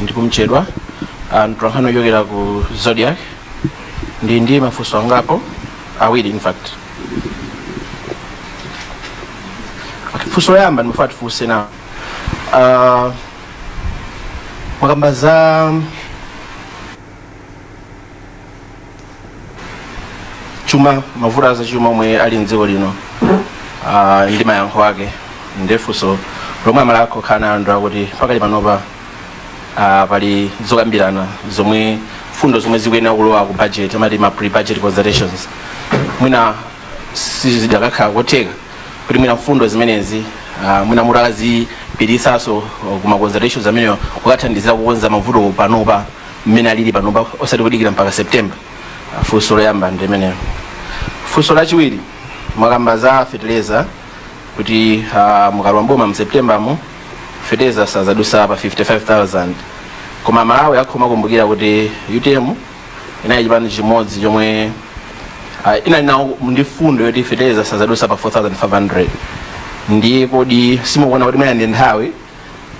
Ndi Kumchedwa, mtolankhani ochokera ku Zodiak. Ndi mafunso angapo, awiri in fact. Okay, funso loyamba ndimafuna tifunse na mwakamba za chuma, mavuto a zachuma omwe ali mdziko lino ndi mayankho ake. Ndi funso lomwe Amalawi akukhala nalo ndi kuti pakali panopa pali zokambirana zomwe fundo zomwe zikuyenera kulowa ku budget, amati ma pre-budget consultations. Mwina sizidakakhala kotheka kuti mwina mfundo zimenezi mwina mutakazipitisanso ku ma consultations amenewa, kukathandizira kukonza mavuto panopa mmene alili panopa, osati kudikira mpaka September? Funso loyamba ndi limenelo. Funso lachiwiri, mwakamba za fertilizer kuti mukalowa mboma mu September mu, fertilizer sazadusa pa 55,000, koma Malawi akumakumbukira kuti UTM inali chipani chimodzi chomwe inali nawo ndi fundo yoti fertilizer sazadusa pa 4500. Ndiye kodi simukuona kuti mwina ndi nthawi,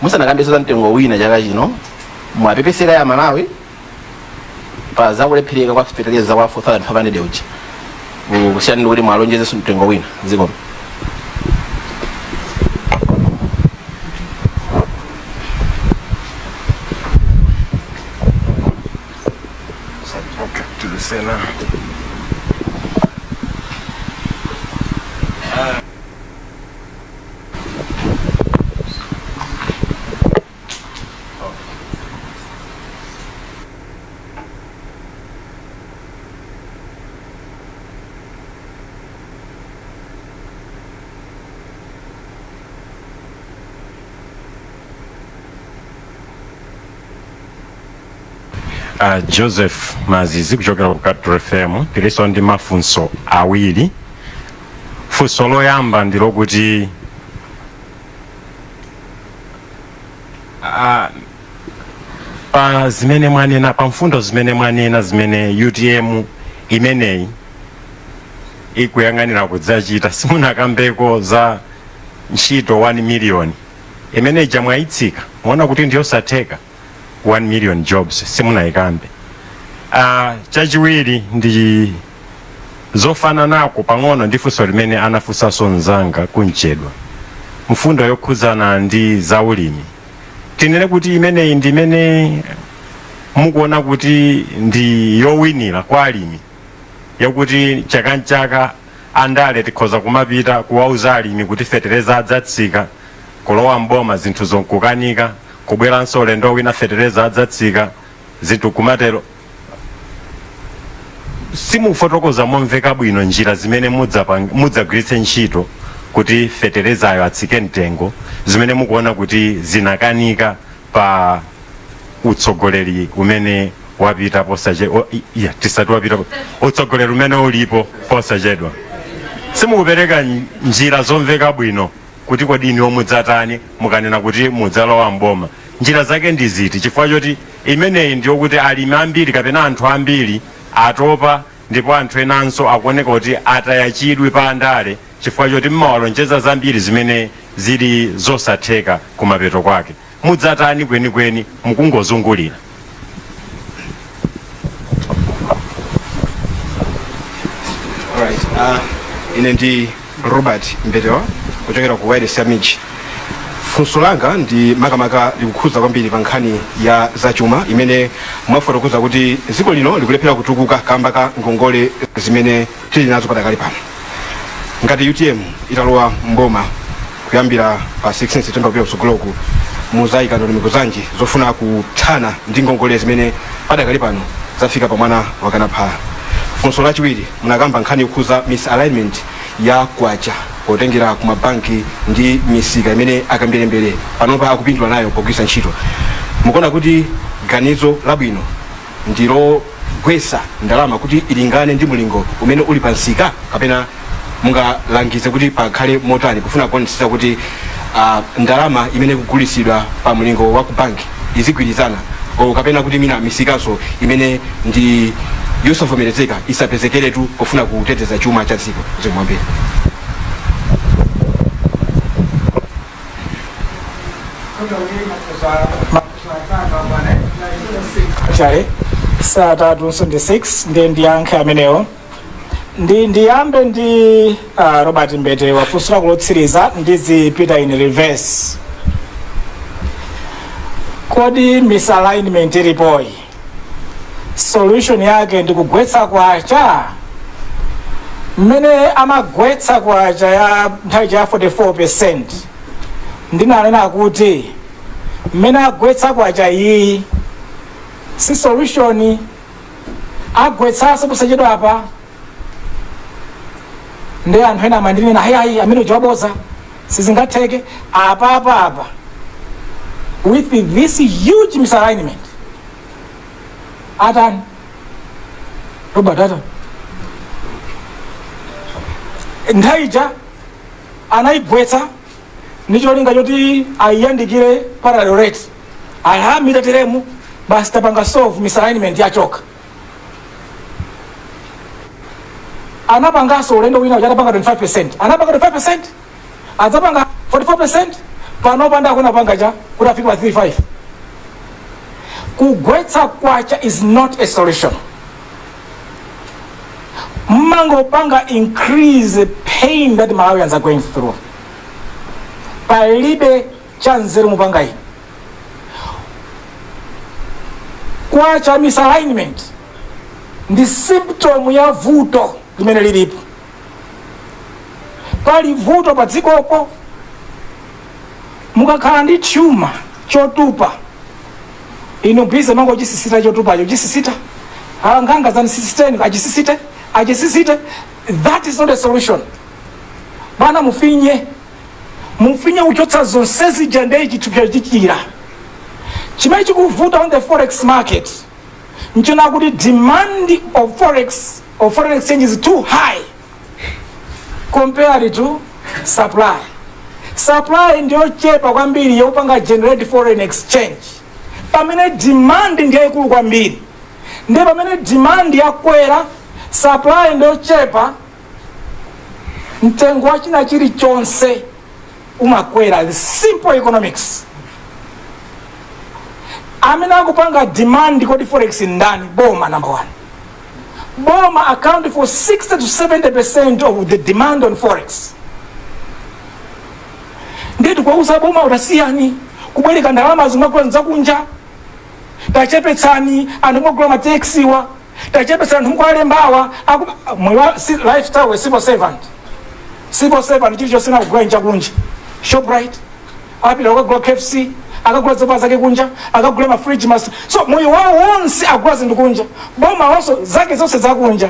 musanakambenso za mtengo wina chaka chino, mwapepesera ya Malawi pa zakulephereka kwa fertilizer wa 4500 uja, kusiyana ndi kuti mwalonjezenso mtengo wina? Zikomo. Okay, tilusena. Joseph Mazizi kuchokera ku Capital FM. Tilinso ndi mafunso awiri. Funso loyamba ndi lokuti pa zimene mwanena, pa mfundo zimene mwanena zimene UTM imeneyi ikuyang'anira kudzachita, simunakambeko za ntchito 1 million imene ija. Mwayitsika, muona kuti ndiyosatheka? 1 million jobs simunayikambe. Chachiwiri ndi zofananako pang'ono ndi funso limene anafunsanso mnzanga Kumchedwa, mfundo yokhudzana ndi zaulimi. Tinene kuti imeneyi ndi imene mukuona kuti ndi yowinira kwa alimi, yakuti chaka nchaka andale tikhoza kumapita kuwauza alimi kuti fetereza adzatsika, kulowa mboma zinthu zonkukanika, kubweranso ulendo wina fetereza adzatsika, zinthu kumatero? Simufotokoza momveka bwino njira zimene mudzagwiritse ntchito kuti feterezayo atsike mtengo, zimene mukuona kuti zinakanika pa utsogoleri umene wapita yeah, tisati wapita, utsogoleri umene ulipo posachedwa. Simukupereka njira zomveka bwino kuti kodi inuyo mudzatani mukanena kuti mudzalowa mboma, njira zake ndi ziti, chifukwa choti imeneyi ndiyokuti alimi ambiri kapena anthu ambiri atopa, ndipo anthu enanso akuoneka kuti ataya chidwi pa andale chifukwa choti mmawalonjeza zambiri zimene zili zosatheka kumapeto kwake. Mudzatani kwenikweni? Mukungozungulira. Alright. Ine ndi Robert Mbetewa kuchokera ku Wireless ya Mij. Funso langa ndi makamaka likukhudza kwambiri pa nkhani ya zachuma imene mwafotokoza kuti dziko lino likulephera kutukuka kamba ka ngongole zimene tili nazo padakali pano. Ngati UTM italowa mboma kuyambira pa 16 September kupita kutsogoloku, muzayika ndondomeko zanji zofuna kuthana ndi ngongole zimene padakali pano zafika pa mwana wakanaphala? Funso lachiwiri, munakamba nkhani yokhudza misalignment ya kwacha potengera ku mabanki ndi misika imene akamberembere panopa akupindula nayo pogwiritsa ntchito. Mukuona kuti ganizo labwino ndilogwetsa ndalama kuti ilingane ndi mulingo umene uli pa msika, kapena mungalangize kuti pakhale motani kufuna kuonetsetsa kuti ndalama imene ikugulitsidwa pa mulingo wa ku banki izigwirizana, o kapena kuti mina misikanso imene ndi yosavomerezeka isapezekeretu pofuna kuteteza chuma cha dziko? Zikomo kwambiri. Actually, saa tatu ndi 6 ndiye ndiyankhe amenewo. Ndiyambe ndi Robert Mbete, wafunso lako lotsiriza, ndizipita in reverse. Kodi misalignment ilipoyi, solution yake ndi kugwetsa kwacha? Mmene amagwetsa kwacha ya nthawi ya 44, ndinanena kuti mmene agwetsa kwacha iyi si solution, agwetsanso posachedwa apa. Ndi anthu ena amandinena, "Hayi, hayi, amene uja waboza, sizingatheke." Apa apa apa, with this huge misalignment, atani, Robert? Atani? Nthawi ija anayigwetsa ndi cholinga choti ayiyandikire parallel rate, ahamita teremu, basi, tapanga solve misalignment, yachoka. Anapanganso ulendo wina uja, atapanga 25, anapanga 25, adzapanga 44. Panopa ndakunapanga cha kuti afike pa 35. Kugwetsa kwacha is not a solution, mmangopanga increase the pain that Malawians are going through. Palibe chanzeru mupanga ino. Kwacha misalignment ndi symptom ya vuto limene lilipo. Pali vuto pa dzikopo. Mukakhala ndi tumor, chotupa, inu busy mangochisisita chotupacho, chisisita anganga zanisisiteni, achisisite, achisisite. That is not a solution bana. Mufinye, mufinye kuchotsa zonse zija, ndiye chithupsa chichira. Chimene chikuvuta on the forex market nchona kuti demand of forex, of foreign exchange, is too high compared to supply. Supply ndiyochepa kwambiri yopanga generate foreign exchange, pamene demand ndiyayikulu kwambiri. Ndiye pamene demand yakwera, supply ndiyochepa, mtengo wa china chilichonse umakwera. The simple economics. Amene akupanga demand kodi forex ndani? Boma, number one. Boma account for 60 to 70% of the demand on forex. Ndiye tikuwauza boma, utasiyani kubwereka ndalama zimagula zakunja, tachepetsani anthu mugula ma TX wa, tachepetsani anthu mukuwalembawa. Lifestyle we civil servant, civil servant chilichonse nakugula nchakunja. Shoprite apita akagula, KFC akagula, zovala zake kunja, akagula mafriji mas so moyo wawo wonse agula zinthu kunja. Boma lonso zake zonse zakunja.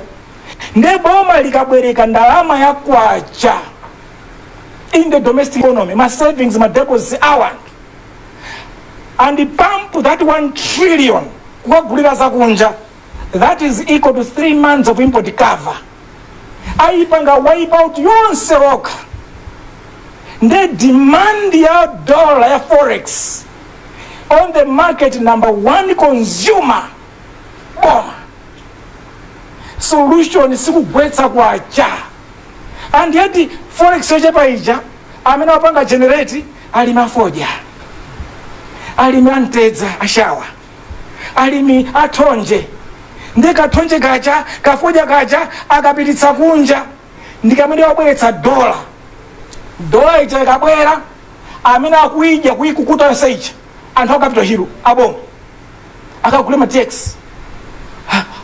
Ndiye boma likabwereka ndalama ya kwacha in the domestic economy, ma savings, ma deposits awanthu, and pump that 1 trillion kukagulira zakunja, that is equal to 3 months of import cover. Ayipanga wipe out yonse okha. Nde demand ya dollar, ya forex on the market, number one consumer boma. Solution sikugwetsa kwacha. And yet forex yochepa ija, amene wapanga generate alimi afodya, alimi amtedza ashawa, alimi athonje. Ndi kathonje kacha, kafodya kacha, akapititsa kunja ndi kamene wabweretsa dola. Dola ija ikabwera, amene akuidya, kuikukuta yonse ija, anthu a Capital Hill, aboma akagule ma TX,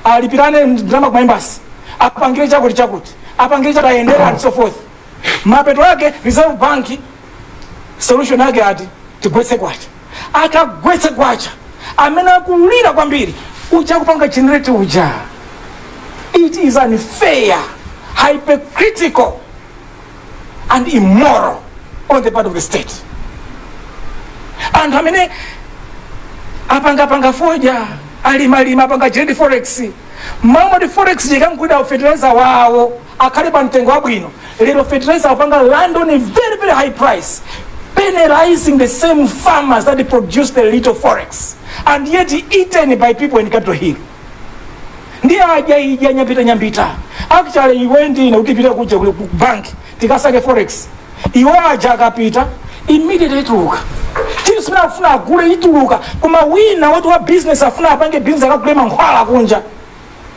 alipirane ndalama kuma embassy, apangire chakuti chakuti, apangire chakuti, ayendere and so forth. Mapeto ake Reserve Bank solution yake ati tigwetse kwacha. Akagwetse kwacha, amene akulira kwambiri uja kupanga generate uja. It is unfair, hypocritical and immoral on the part of the state. Anthu amene apangapanga fodya, alimalima, apanga generate forex, mamoti forex ikankwida fertilizer wawo akhale pa mtengo wabwino. Lero fertilizer apanga land on a very, very high price, penalizing the same farmers that produce the little forex, and yet eaten by people in Capitol Hill. Ndi adya idya, nyambita nyambita. Actually, iwe ndine kuti pita kuja ku bank tikasake forex, iwo aja akapita immediately ituluka. Chiliso Chilichonse chimene akufuna agule ituluka. Koma wina woti wa business afuna apange business, akagule mankhwala kunja,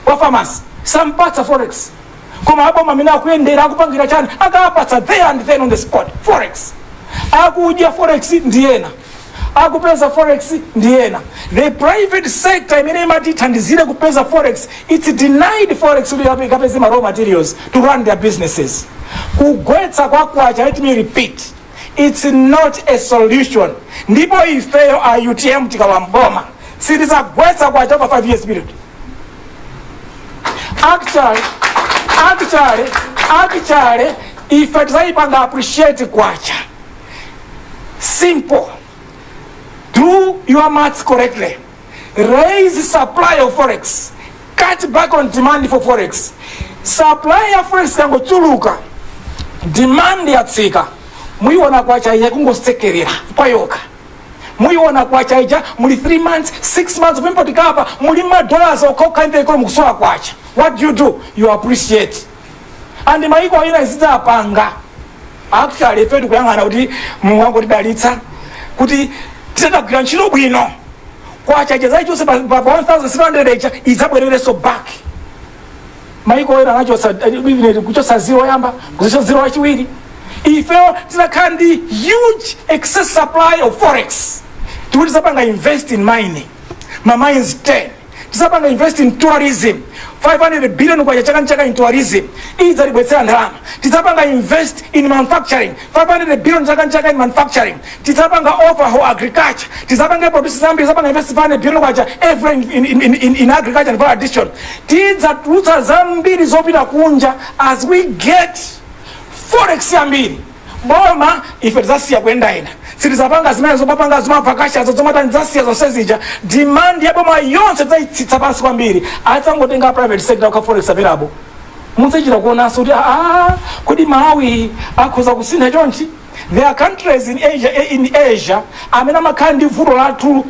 wa pharmacy sampatsa forex. Koma aboma amene akuyendera, akupangira chani, akapatsa there and then on the spot forex. Akudya forex ndiyena, akupeza forex ndiyena. The private sector imene imati ithandizire kupeza forex, it's denied forex kuti ikapeze ma raw materials to run their businesses. Kugwetsa kwa kwacha, let me repeat, it's not a solution. Ndipo ifeyo a UTM tikalowa mboma sitidzagwetsa kwacha over 5 years period. Actually, ife tizayipanga appreciate kwacha. Simple. Do your maths correctly. Raise supply of forex, cut back on demand for forex. Supply ya forex yangochuluka, demand yatsika, muiona kwacha ija kungosekerera kwayoka. Muiona kwacha ija muli 3 months, 6 months of import cover, muli ma dollars okhoka in the economy, kusowa kwacha. What do you do? You appreciate. And maiko ina izidzapanga. Actually, ife tikuyang'ana kuti Mulungu angotidalitsa kuti titatagwira ntchito bwino, kwacha ija zaichonse pa 1700 ija idzabwererenso back. Maiko ena anachotsa, even kuchotsa zero yamba, kuchotsa zero wachiwiri. Ifeyo tinakhala ndi huge excess supply of forex. Tikuti tisapanga invest in mining, ma mines 10, tisapanga invest in tourism, 500 billion kwacha chaka nchaka in tourism idzatibwetsera ndalama. Tidzapanga invest in manufacturing, 500 billion chaka nchaka in manufacturing. Tidzapanga overhaul agriculture, tidzapanga produce zambiri, tidzapanga invest 500 billion kwacha every in agriculture and value addition. Tidzatulutsa zambiri zopita kunja as we get forex yambiri. Boma ife tidzasiya kuyendayenda, sitizapanga zimene zomapanga zomavakashazo, zomatani, tidzasiya zonse zija. Demand ya boma yonse tidzayitsitsa pansi kwambiri, adzangotenga private sector ka forex available. Mudzachita kuonanso kuti aa, kodi Malawi akhoza kusintha chonchi? There are countries in Asia amene amakhala ndi vuto lathu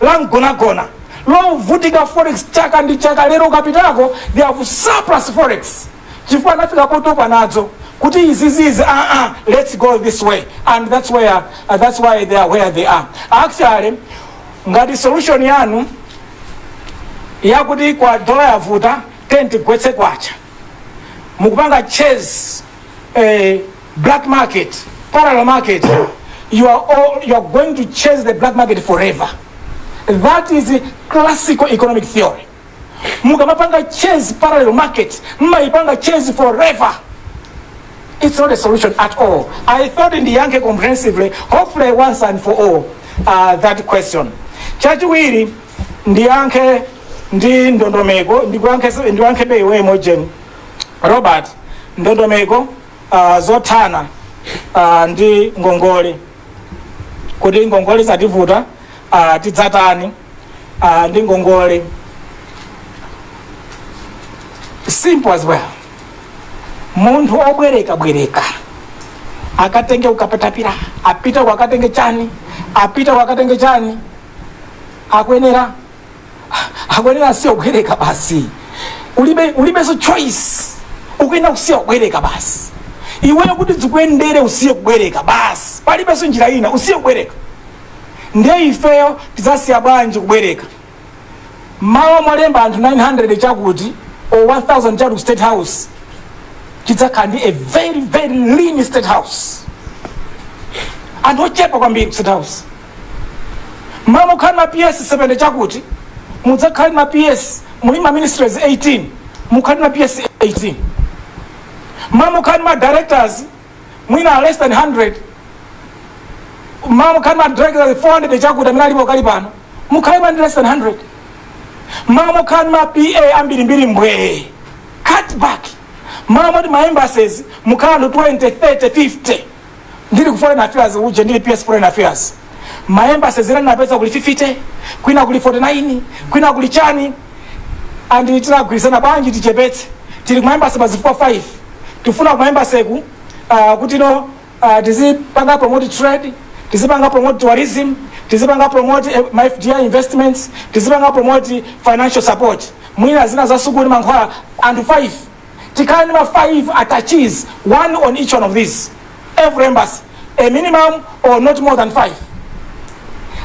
la mgonagona lovutika forex chaka ndi chaka. Lero ukapitako they have surplus forex chifukwa anafika potopa nadzo kuti izizizi, let's go this way. And that's why they are where they are. Actually, ngati solution yanu yakuti kwa dola yavuta, tigwetse kwacha, mukupanga chase black market, parallel market. You are going to chase the black market forever. That is classical economic theory. Mukamapanga chase parallel market, mmayipanga chase forever. It's not a solution at all. I thought ndiyankhe comprehensively, hopefully once and for all, that question. Chachiwiri ndiyankhe ndi ndondomeko, ndikuyankhe beiwe Mojen Robert, ndondomeko zothana ndi ngongole, kuti ngongole zativuta, tidzatani ndi ngongole? Simple as well. Munthu obwereka bwereka, akatenge ukapatapira, apita kwakatenge chani, apita kwakatenge chani, akuyenera asiye kubwereka basi. Ulibenso choice, ukuyenera kusiya kubwereka basi. Iweyo kuti zikuyendere, usiye kubwereka basi, palibenso njira ina, usiye kubwereka. Ndiye ifeyo tidzasiya bwanji kubwereka? Malo molemba anthu 900 chakuti or 1000 chakuti ku State House, tidzakhala ndi a very very lean State House, anthu ochepa kwambiri ku State House. Malo mokhala ma PS 70 chakuti, mudzakhala ma PS, muli ma ministries 18, mukhale ma PS 18. Malo mokhala ma directors mwina less than 100, malo mokhala ma directors 400 chakuti amene alipo kali pano, mukhale ma less than 100. Malo mokhala ma PA ambirimbiri mbwee, cut back. Malo moti ma embassies mukhala anthu 20, 30, 50. Ndili ku foreign affairs uje, ndili PS foreign affairs, ma embassies ena napeza kuli 50, kwina kuli 49, kwina kuli chani. And tinagwirizana bwanji tichepetse? Tili kuma embassy pazifukwa 5. Tifuna kuma embassy ku kuti no tizipanga promote trade, tizipanga promote tourism, tizipanga promote ma FDI investments, tizipanga promote financial support, mwina zina za sukulu, mankhwala. Anthu 5, tikhale ndi ma 5 attaches, one on each one of these, every embassy, a minimum or not more than 5.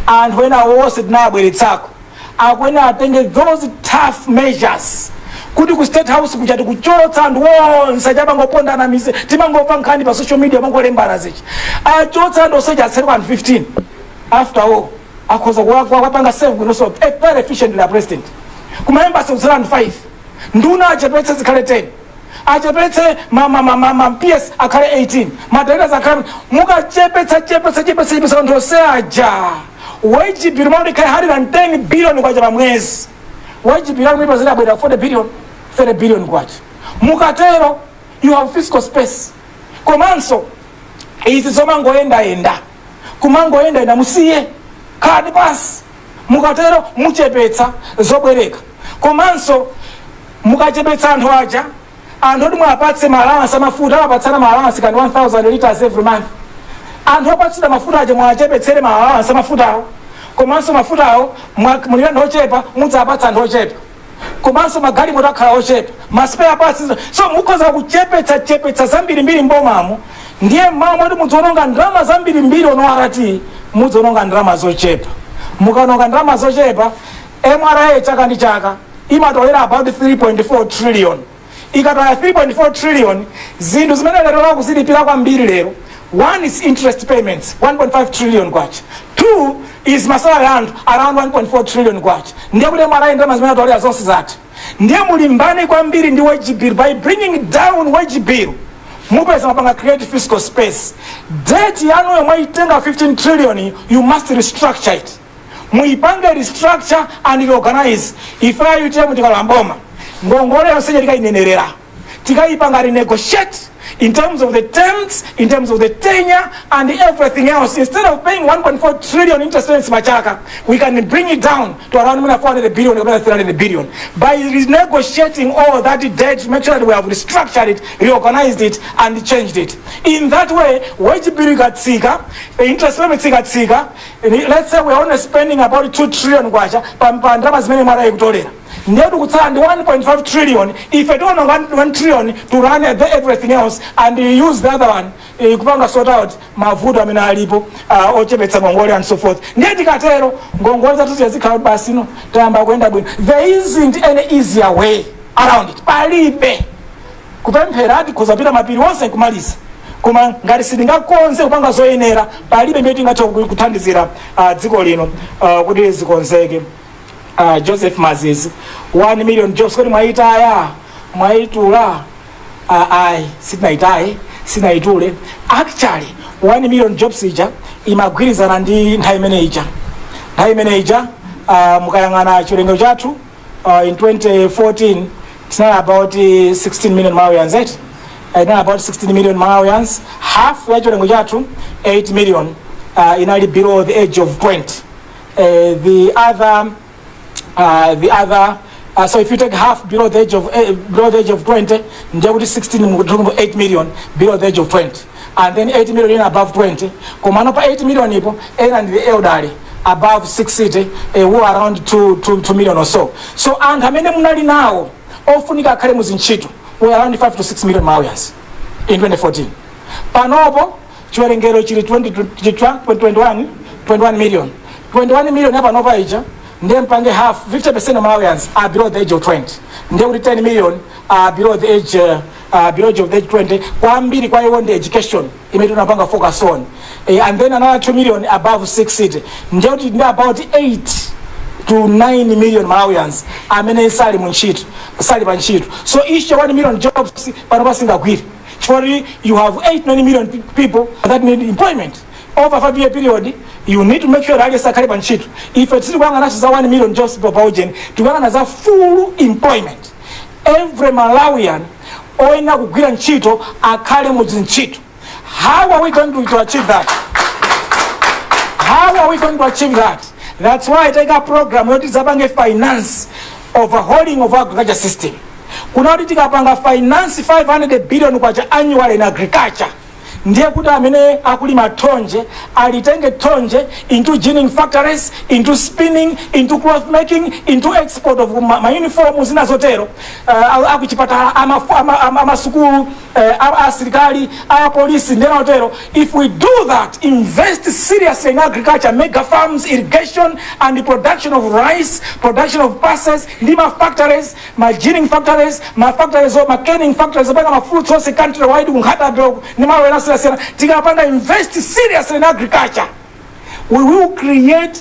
Anthu ena wonse tinabweretsako akuyenera atenge those tough measures kuti ku State House kuchati kuchotsa anthu onse chamangopondana mise. Timangomva nkhani pa social media, mangolembana zichi. Achotsa anthu onse, atsere anthu 15. After all, akhoza kuwapanga serve bwino, so very efficient la president. Kuma embassy kutsala anthu 5, nduna achepetse zikhale 10, achepetse ma PS akhale 18, ma directors akhale. Mukachepetsa, chepetsa, chepetsa, chepetsa anthu onse aja, wage bill mauti ikhale 110 billion kwacha pa mwezi. Wage bill anu ipazira abwera 40 billion, 30 billion kwacha. Mukatero you have fiscal space. Komanso izi zomangoyendayenda, kumangoyendayenda, musiye, khalani pansi. Mukatero muchepetsa zobwereka. Komanso mukachepetsa anthu aja, anthu oti mwapatse ma allowance amafuta, amapatsana ma allowance kani 1000 liters every month. Anthu opatsidwa mafuta aja mwachepetsere ma allowance amafutawo. Komanso mafutawo muli anthu ochepa, mudzapatsa anthu ochepa. Komanso magalimoto akhala ochepa, ma spare parts. So mukhoza kuchepetsa chepetsa zambirimbiri mbomamo. Ndiye mmawa moti mudziononga ndalama zambirimbiri on ORT, mudziononga ndalama zochepa. Mukaononga ndalama zochepa, MRA chaka ndi chaka imatolera about 3.4 trillion. Ikatola 3.4 trillion, zinthu zimene lero lakuzilipira kwambiri lero, one is interest payments, 1.5 trillion kwacha, two is ma salary anthu, around 1.4 trillion kwacha. Ndiye kuti MRA ndalama zimene atolera zonse zathu. Ndiye mulimbane kwambiri ndi wage bill. By bringing down wage bill, mupeza mapanga create fiscal space. Debt yanu yomwe itenga 15 trillion, you must restructure it. Muipange restructure and reorganize. Ife a UTM tikalowa mboma, ngongole yonse tikayinenerera, tikayipanga renegotiate in terms of the terms, in terms of the tenure and everything else. Instead of paying 1.4 trillion interest rates machaka, we can bring it down to around 400 billion or 300 billion by renegotiating all that debt, make sure that we have restructured it, reorganized it and changed it. In that way, wage bill ikatsika, interest payments ikatsika, let's say we are only spending about 2 trillion kwacha pa ndalama zimene MRA ikutolera, ndiye tikutsala ndi 1.5 trillion. Ife tiona 1 trillion to run everything else and use the other one kupanga sort out mavuto amene alipo ochepetsa ngongole and so forth. Ndiye tikatero ngongole zathu zikhala basi, no, tayamba kuyenda bwino. There isn't any easier way around it, palibe. Kupemphera tikhoza pita mapiri onse nkumaliza, koma ngati sitingakonze kupanga zoyenera, palibe mbeti tingathe kuthandizira dziko lino kuti zikonzeke. Joseph Mazizi, 1 million jobs kodi mwayitaya, mwayitula? Ayi, sitinayitaye, sinayitule. Actually, 1 million jobs ija imagwirizana ndi nthawi imene ija, nthawi imene ija mukayang'ana chiwerengero chathu in 2014 tinali about 16 million Malawians, right? Inali about 16 million Malawians. Half ya chiwerengero chathu, 8 million, inali below the age of 20. The other, so if you take half below the age of 20, ndiye kuti 16 mukuti 8 million below the age of 20 and then 8 million in above 20. Komano pa 8 million ipo, ena ndi the elderly above 60, who are around 2 million or so. So anthu amene munali nawo ofunika akhale muzintchito were around 5 to 6 million Malawians in 2014. Panopo chiwerengero chili 20, 21, 21 million. 21 million yapanopa ija, ndiye mpange half, 50% of Malawians are below the age of 20. Ndiye kuti 10 million are below age of the age 20. Kwambiri kwa iwo ndi education imene tunapanga focus on, and then another 2 million above 60. Ndiye kuti ndi about 8 to 9 million Malawians amene sali mu ntchito, sali pa ntchito. So each 1 million jobs pano pasingagwire chifukwa you have 8 9 million people that need employment. Over 5 year period, you need to make sure that aliyense akhale pa ntchito. Ife tili kuyang'ananso za 1 million jobs pa ujeni, tikuyang'ana za full employment. Every Malawian oyenera kugwira ntchito akhale mu ntchito. How are we going to achieve that? How are we going to achieve that? That's why taika program yoti zapange finance overhauling of agriculture system. Kuna kuti tikapanga finance 500 billion kwacha annually in agriculture, Ndiye kuti amene akulima thonje alitenge thonje into ginning factories, into spinning, into cloth making, into export of ma uniform, zina zotero, akuchipatala, amasukulu, asilikali, apolisi ndi ena otero. If we do that, invest seriously in agriculture, mega farms, irrigation and the production of rice, production of pulses, ndi ma factories, ma ginning factories, ma factories, ma canning factories opanga ma fruits onse country wide, ku Nkhata Bay ndi malo ena osiyanasiyana. Tikapanga invest seriously in agriculture, we will create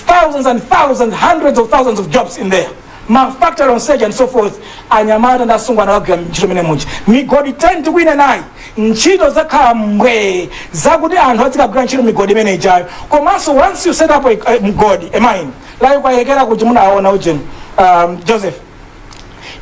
thousands and thousands, hundreds of thousands of jobs in there, ma factory on stage and so forth. Anyamata ndi asungwana akagwira ntchito imene muja. Migodi 10 tikwine nayi, ntchito zakhala mbwee zakuti anthu azikagwira ntchito migodi imene ijayo. Komanso once you set up a mgodi, a mine like kwayekera kuti munaona ujeni, Joseph,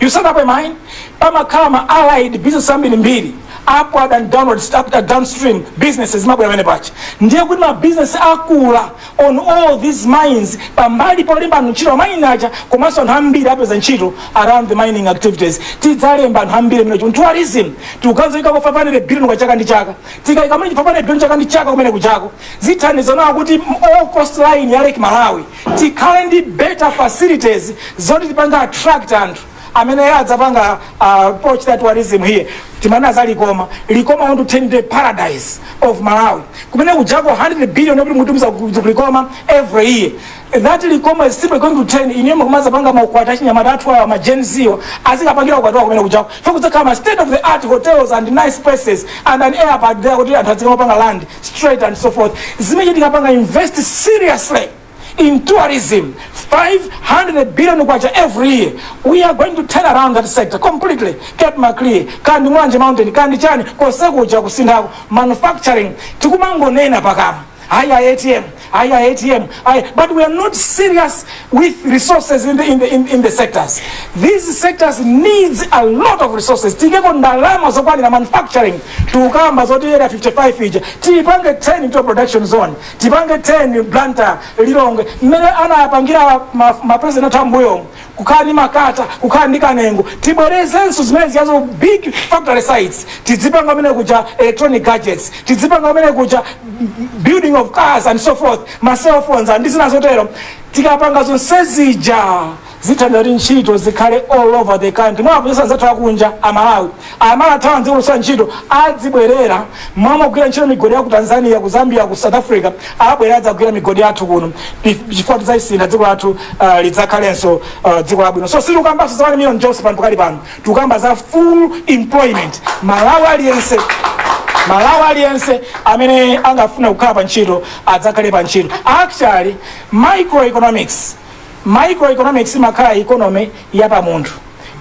you set up a mine, pamakhala ma allied business ambirimbiri, upward and downward, up and downstream businesses zimabwera pamene pacha. Ndiye kuti ma business akula on all these mines. Pambali polemba anthu ntchito mine aja, komanso anthu ambiri apeza ntchito around the mining activities. Tidzalemba anthu ambiri mene. Tourism, tikuganizikako 500 billion kwa chaka ndi chaka. Tikayika mene 500 billion chaka ndi chaka kumene kuchako, zithandiza nawo kuti all coast line ya Lake Malawi tikhale ndi better facilities zoti tipanga attract anthu amene adzapanga approach that tourism here. Timana za Likoma, Likoma want to turn the paradise of Malawi. Kumene kujako 100 billion kuti mutumiza ku Likoma every year, that Likoma is simply going to turn inyemo kumazapanga maukwati. Achinyamata athu awa, ma Gen Z, azikapangira ukwati wawo kumene kujako fe. Kudzakhala ma state of the art hotels and nice places and an airport there kuti anthu azikamapanga land straight and so forth. Zimene tikapanga invest seriously in tourism, 500 billion kwacha every year, we are going to turn around that sector completely. Cape Maclear, kandi Mwanje Mountain, kandi chani, kosekuja kusinthako. Manufacturing, tikumangonena pakamwa, haya ATM, haya ATM, haya, but we are not serious with resources in the sectors. These sectors needs a lot of resources. Tikeko ndalama zokwanira. Manufacturing, tikukamba zoti Area 55 ija tipange 10 into production zone, tipange 10 Blantyre, Lilongwe, mmene anapangira ma president athu ambuyomu, kukhala ndi Makata, kukhala ndi Kanengo. Tibwerezenso zimene ziyazo, big factory sites. Tidzipanga kumene kuja electronic gadgets, tidzipanga kumene kuja building of cars and so forth, ma cell phones and zina zotero. Tikapanga zonse zija, zithandiza kuti ntchito zikhale all over the country. Mwapeza anzathu akunja, Amalawi amala athawa dziko losowa ntchito, adzibwerera mwamagwira ntchito migodi ya ku Tanzania, ku Zambia, ku South Africa, abwera adzagwira migodi yathu kuno, chifukwa tidzayisintha dziko lathu, lidzakhalenso dziko labwino. So sitikukambanso za 1 million jobs pano. Pakali pano tikukamba za full employment. Malawi aliyense, Malawi aliyense amene angafuna kukhala pa ntchito adzakhale pa ntchito. Actually, microeconomics imakhala economy yapa munthu,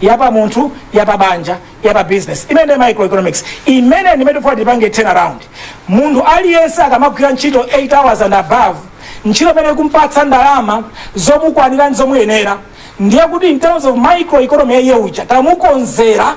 yapa munthu, yapa banja, yapa business. Imene ndi microeconomics imene ndimene tifuna tipange turn around. Munthu aliyense akamagwira ntchito 8 hours and above, ntchito imene ikumpatsa ndalama zomukwanira ndi zomuyenera, ndiye kuti in terms of microeconomy yaiye uja tamukonzera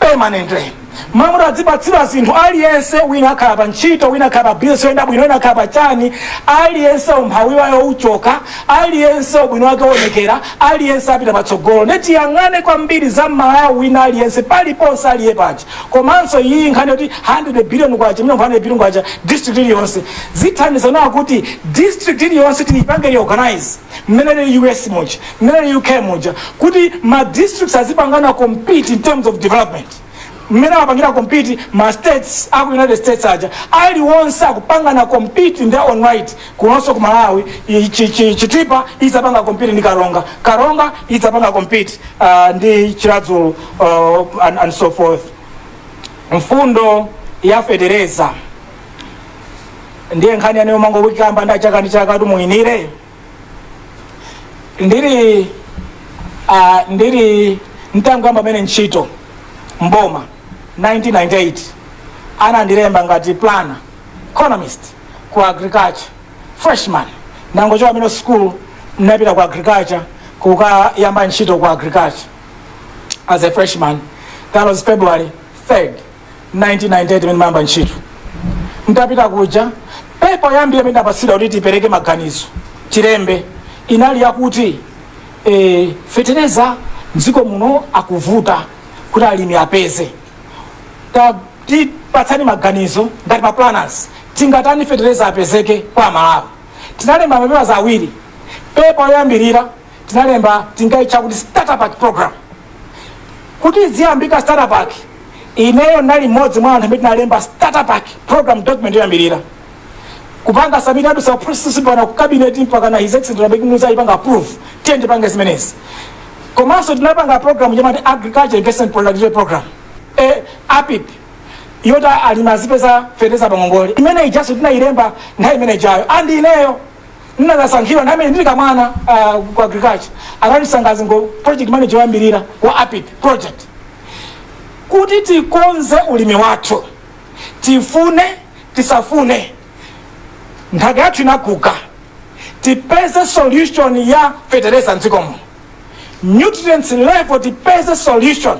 permanently. Mamuti adzipatsidwa zinthu aliyense, wina akhala pa ntchito, wina akhala pa business yoyenda bwino, wina akhala pa chani, aliyense umphawi wayo uchoka, aliyense ubwino wake uonekera, aliyense apita patsogolo. Netiyang'ane kwambiri za Malawi wina aliyense paliponse aliye paja. Komanso iyi nkhani yoti 100 billion kwacha, minimum 100 billion kwacha district iliyonse, zithandiza nawo kuti district iliyonse tiyipange reorganize mmene ili US muja, mmene ili UK muja, kuti ma districts azipangana compete in terms of development, mmene amapangira compete ma states aku United States aja. Aliwonse akupangana compete in their own right. Kunonso ku Malawi, Chitipa idzapanga compete ndi Karonga, Karonga idzapanga compete ndi Chiradzulu, and so forth. Mfundo ya fetereza ndiye nkhani yaneyo mangowikamba nda chaka ndi chaka kuti muyinire. Ndili mtangoyamba amene ntchito mboma 1998, anandilemba ngati planner economist ku agriculture. Freshman, ndangochoka amene school, ndinapita ku agriculture kukayamba ntchito ku agriculture as a freshman. That was February 3rd, 1998, imene mayamba ntchito. Ntapita kuja, paper yambiri imene ndapatsidwa kuti tipereke maganizo, chilembe, inali yakuti fetereza mdziko muno akuvuta kuti alimi apeze. Tatipatsani maganizo ngati ma planners, tingatani fetereza apezeke kwa Malawi? Tinalemba mapepala awiri. Pepa yoyambirira tinalemba, tingaitcha kuti starter pack program. Kuti ziyambika starter pack, ineyo ndali mmodzi mwa anthu amene tinalemba starter pack program document yoyambirira, kupanga submit adusa process mpaka ku cabinet, mpaka na His Excellency Bakili Muluzi ayipanga approve. Tiye ndipange zimenezi. Komanso tinapanga program yamati Agriculture Investment Productivity Program, APIP, yoti alimi azipeza fetereza pangongole. Imene ijaso tinayilemba nthawi imene ijayo, and ineyo ndinazasankhidwa nthawi imene ndili kamwana ku agriculture, anandisangazi ngo project manager woyambirira wa APIP project. Kuti tikonze ulimi wathu, tifune tisafune, nthaka yathu inaguga, tipeze solution ya fetereza mdzikomo, nutrients level, tipeze solution.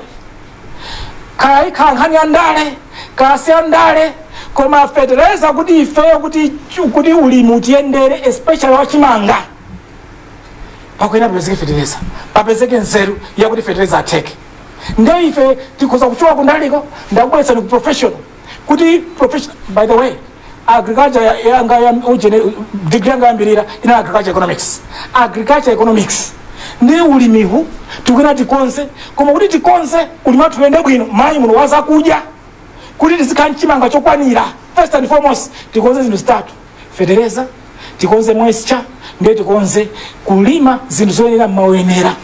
Kaya ikhala nkhani ya ndale, kaya si ya ndale, koma fetereza kuti ifeyo kuti ulimi utiyendere, especially wachimanga, pakuyenera papezeke fetereza, papezeke nzeru yakuti fetereza atheke. Nde ife tikhoza kuchoka kundaliko, ndakubweretsani ku professional, kuti professional. By the way, agriculture yanga ya ujene, degree yanga yambirira ina agriculture economics. Agriculture economics ndi ulimihu tikuyenera tikonze. Koma kuti tikonze ulimi wathu uyende bwino, mayi muno wazakudya, kuti tizikhala mchimanga chokwanira, first and foremost tikonze zinthu zitatu: fetereza, tikonze moisture, ndiye tikonze kulima zinthu zoyenera mmaoyenera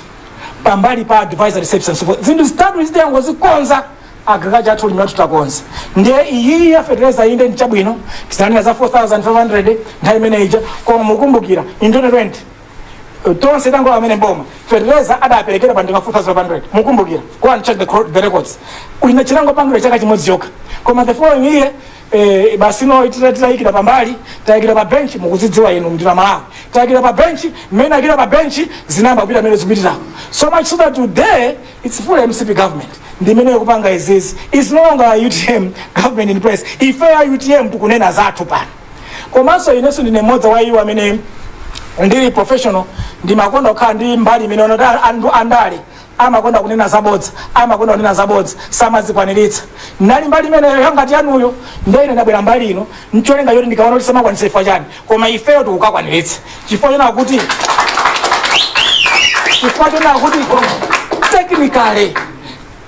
pambali pa advisory service and so forth. Zinthu zitatu izi tiyangozikonza, agriculture athu, ulimi wathu takonza. Ndiye iyi ya fetereza inde nchabwino, tisanena za 4500 nthawi imene ija, koma mukumbukira in 2020 tonse tangola amene mboma, fetereza adaperekera pa ndinga 4500. Mukumbukira? Go and check the records. Ulina chilango pangiro chaka chimodzi chokha, koma the following year basi no, titayikira pambali, tayikira pa bench. Mukuzidziwa inu ndina Malawi, tayikira pa bench. Mmene ayikira pa bench, zinamba kupita mmene zikupitirako, so much so that today it's full MCP government ndi imene ikupanga izizi. It's no longer a UTM government in place. Ife ya UTM tikunena zathu pano. Komanso inenso ndine mmodzi wa iwo amene ndili professional, ndimakonda kukhala ndi mbali imene onoti anthu andale amakonda kunena zabodza, amakonda kunena zabodza, samazikwaniritsa. Nali mbali imeneyo yangati yanuyo. Ndiye ndabwera mbali ino ncholinga choti ndikaona kuti samakwanitsa chifukwa chani, koma ifeyo tikukakwaniritsa chifukwa chona kuti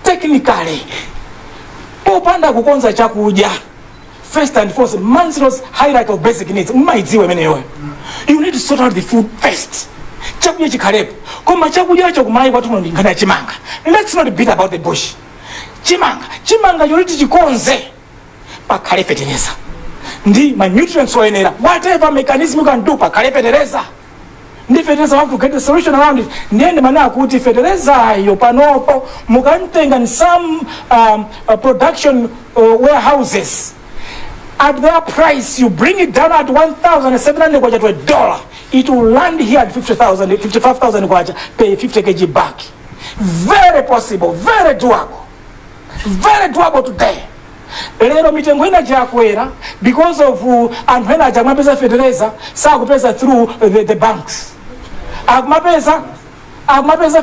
technically, popanda kukonza chakudya, first and foremost, Maslow's hierarchy of basic needs mmaidziwa imeneyoyo, you need to sort out the food first. Chakudya chikhalepo. Koma chakudyacho kumayi kwathu kuno ndi nkhani ya chimanga. Let's not beat about the bush. Chimanga, chimanga choti tichikonze, pakhale fetereza ndi ma nutrients oyenera. Whatever mechanism you can do, pakhale fetereza ndi fetereza. We have to get a solution around it. Ndiye ndimanena kuti feterezayo panopo mukamtenga in some production warehouses at their price, you bring it down at 1700 kwacha to a dollar, it will land here at 50,000, 55,000 kwacha per 50 kg bag. Very possible, very doable, very doable today. Lero mitengo ina chakwera because of anthu ena aja amapeza fetereza sakupeza through the banks, akumapeza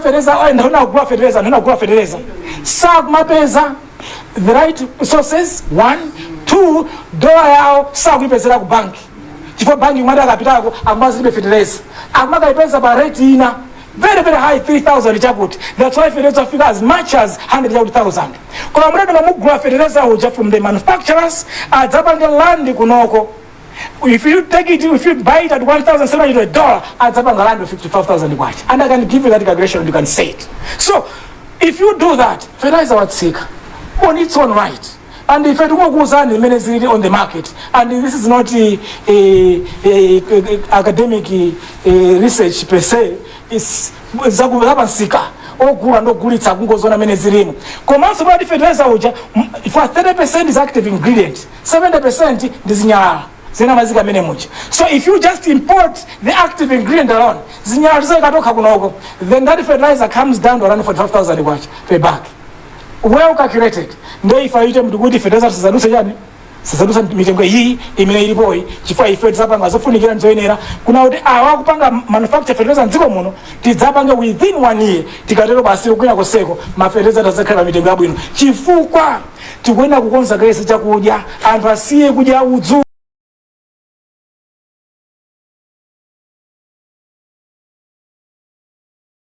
fetereza, anthu ena akugula fetereza, anthu ena akugula fetereza sakumapeza the right sources. One, two, dola yawo sakuipezera ku banki, chifukwa banki kumati akapitako akumazilibe fetereza, akumakayipeza pa rate ina very very high, 3000 chakuti. That's why fetereza afika as much as 100 chakuti 1000. Koma mutati mamugula fetereza uja from the manufacturers, adzapange land kunoko, if you take it, if you buy it at $1700, adzapanga land 55,000 kwacha, and I can give you that calculation, you can say it. So if you do that, fertilizer watsika on its own right. And ife tikukuwuzani zimene zili on the market, and this is not a academic research per se, is zapansika, ogula ndogulitsa kungozona amene zilimo. Komanso pati fertilizer uja for 30% is active ingredient, 70% ndi zinyalala zina mazika amene muja. So if you just import the active ingredient alone, zinyalala zikatokha kunoko, then that fertilizer comes down to around 45,000 kwacha per bag, well calculated. Nde ife aite mtikuti fertilizer tisaduse chani. Sizadusa mitengo iyi imene ilipoyi, chifukwa ife tidzapanga zofunikira ndizoyenera kuna kuti awa akupanga manufacture fertilizer mdziko muno tidzapange within one year. Tikatero basi, kwina koseko mafertilizer tazakhala mitengo yabwino, chifukwa tikuyenera kukonza kaye chakudya, anthu asiye kudya udzu.